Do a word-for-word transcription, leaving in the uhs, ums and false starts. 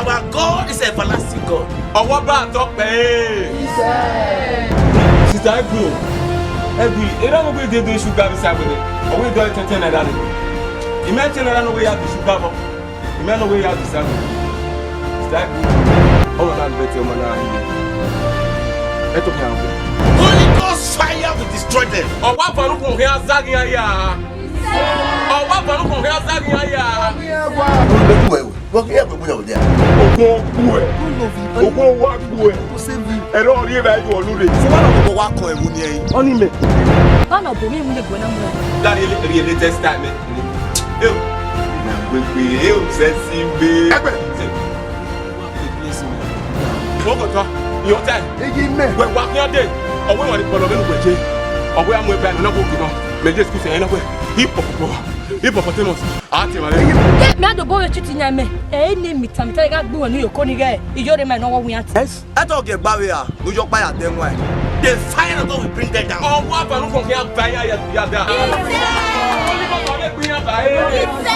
Our God is everlasting God. Ọwọ́ bá àtọ́ pẹ́ ẹ́. Sister Egbe o, Egbe, erha ne ọ wẹ dede sugar vbe sa wele, ọ wẹ dọ ten naira ni. Imẹ ten naira ne ọ wẹ ya di sugar vbọ. Imẹ ne ọ wẹ ya di sa wele. Sister Egbe, ọmọ na bẹtẹ ọmọ na hiẹ. Ẹ to khian wẹ. Holy Ghost fire will destroy them. Ọ wa vọnrẹn ukhunmwu khian zaghian ya. Ọ wa vọnrẹn ukhunmwu khian zaghian ya. Vbọ ghi ya gbogbo yọ dia. Ogun gbuẹ. Ogun wa gbuẹ. Ẹrọ rhie vbe ayo ọlure. Sọ wa na gbogbo wa kọ ẹvbo ni ẹyin. Ọni mẹ. Ọna obọ mi mu ne gbe na mu. That really, really test time. Ew. Na gbegbe, ew, sexy babe. Ẹgbẹ. Ogoto, your time. Eyi mẹ. Wẹ wa khian de. Ọ wẹ wa ni kpọlọ vbene uwẹ ye. Ọ wẹ a mu ebe anọ na wo gbe nọ. Mẹ je school sẹ ẹn na wẹ. Hippopotamus. Hippopotamus. A te ma le. Ke mẹ a do bo vbe treat yan mẹ. Ẹ ne mita mita ga gbe wẹ ni yo ko ni ghẹ. Iyo re ma nọ wọ wian. Yes. Ẹ tọ gie gba vbe a, ne u yọ ọkpa ya dẹ ẹwaẹn. The fire of God will bring them down. Ọ wa vọnrẹn ukhunmwu khian ba ya ya da. Holy Ghost ọ vbe gbe iran ba ẹ.